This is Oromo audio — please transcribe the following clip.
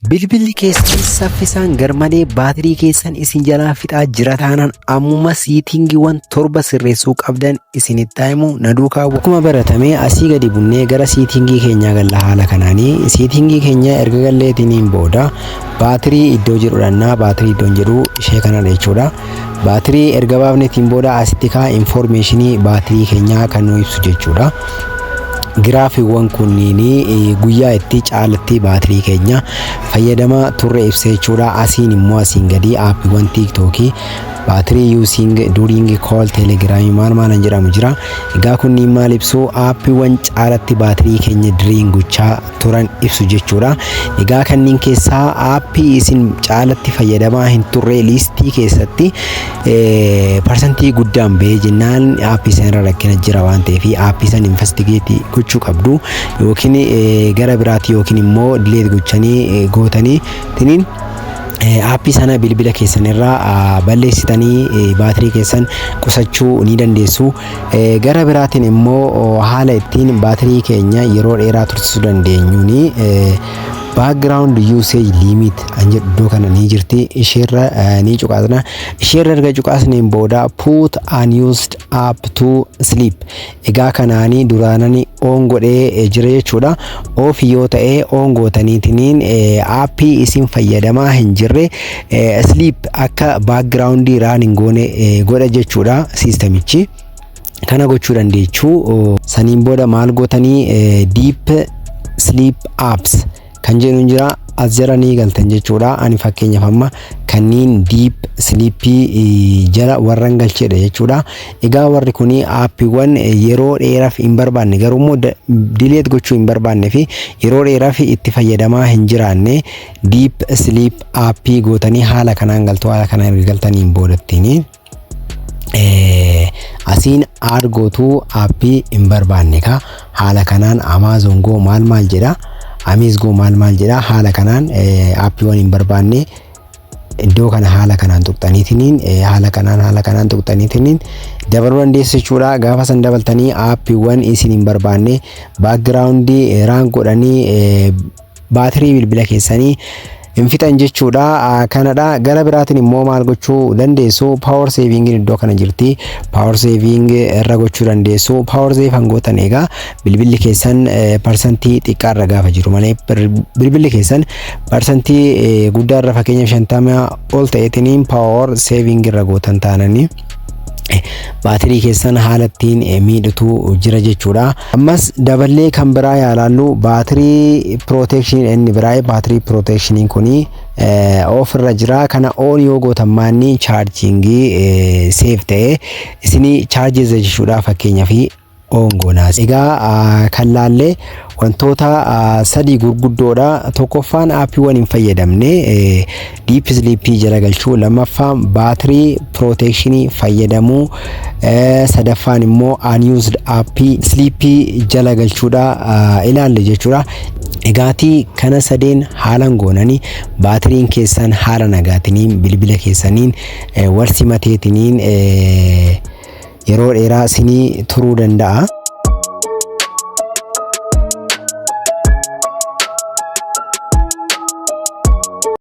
Bilbilli keessan saffisaan garmalee baatirii keessan isin jalaa fixaa jira taanaan, ammuma settingiiwwan torba sirreessuu qabdan isinitti himu, na duukaa. Akkuma baratame asii gadi bunnee gara settingii keenyaa galla. Haala kanaanii settingii keenya erga galleetiniin booda baatirii iddoo jedhudhannaa. Baatirii iddoon jedhu ishee kanadha jechuudha. Baatirii erga baafneetiin booda asitti kaa informationii baatirii keenyaa kan nu ibsu jechuudha. Giraafiiwwan kunniin guyyaa itti caalatti baatirii keenya fayyadamaa turre ibsa jechuudha. Asiin immoo asiin gadi appiiwwan TikTokii, battery using during call, Telegramii, maal maalan jedhamu jira. Egaa kunniin maal ibsu? Appiiwwan caalatti baatirii keenya drain gochaa turan ibsu jechuudha. Egaa kanneen keessaa appii isin caalatti fayyadamaa hin turre listii keessatti parsantii guddaan bahee jennaan, appii sana irra rakkina jira waan ta'eef appii san investigate gochuu qabdu, yookiin gara biraatti yookiin immoo delete gochanii gootanii tiniin appii sana bilbila keessan irraa balleessitanii baatirii keessan qusachuu ni dandeessu. Gara biraatiin immoo haala ittiin baatirii keenya yeroo dheeraa tursiisuu dandeenyuuni background usage limit an jedhu iddoo kana ni jirti. Isheerra ni cuqaasna. Isheerra erga cuqaasneen booda put unused app to sleep. Egaa kanaanii duraanani on godhee jira jechuudha. Off yoo ta'e, on gootaniitiniin appii isin fayyadamaa hin jirre sleep akka background run hin goone godha jechuudha systemichi. Kana gochuu dandeechuu. Saniin booda maal gootanii? Deep sleep apps kan jedhu jira, as jala ni galtan jechuudha. Ani fakkeenyaaf amma kanneen deep sleepii jala warran galcheedha jechuudha. Egaa warri kun appiiwwan yeroo dheeraaf hin barbaanne, garuu immoo delete gochuu hin barbaanne fi yeroo dheeraaf itti fayyadamaa hin jiraanne deep sleep appii gootanii haala kanaan galtu. Haala kanaan erga galtaniin boodattiin asiin add gootuu appii hin barbaanne ka haala kanaan Amazon Go maal maal jedha, Amiis Go maal maal jedha. Haala kanaan appiiwwan hin barbaanne iddoo kana haala kanaan tuqxaniitiniin, haala kanaan tuqxaniitiniin dabaluu dandeessu jechuudha. Gaafa san dabaltanii appiiwwan isin hin barbaanne backgroundii run godhanii baatirii bilbila keessanii hin fixan jechuudha. Kanadha. Gara biraatiin immoo maal gochuu dandeessu? Power saving iddoo kana jirti. Power saving irra gochuu dandeessu. Power save hangootan egaa bilbilli keessan parsantii xiqqaarra gaafa jiru malee, bilbilli keessan parsantii guddaarra, fakkeenyaaf 50 ol ta'eetiniin power saving irra gootan taananii, baatirii keessan haala ittiin miidhutu jira jechuudha. Ammas daballee kan biraa yaalaallu, battery protection inni biraa. Battery protectioniin kuni off irra jira. Kana on yoo gootan maanni chargingii save ta'ee isinii chaarjeessa jechuudha. Fakkeenyaaf on goonaas. Egaa kan laallee wantoota sadii gurguddoodha. Tokkoffaan appiiwwan hin fayyadamne deep sleepii jala galchuu, lammaffaan battery protectionii fayyadamuu, sadaffaan immoo unused appii sleepii jala galchuudha ilaalle jechuudha. Egaatii kana sadeen haalan goonanii baatiriin keessan haala nagaatiniin bilbila keessaniin wal simateetiniin yeroo dheeraa isinii turuu danda'a.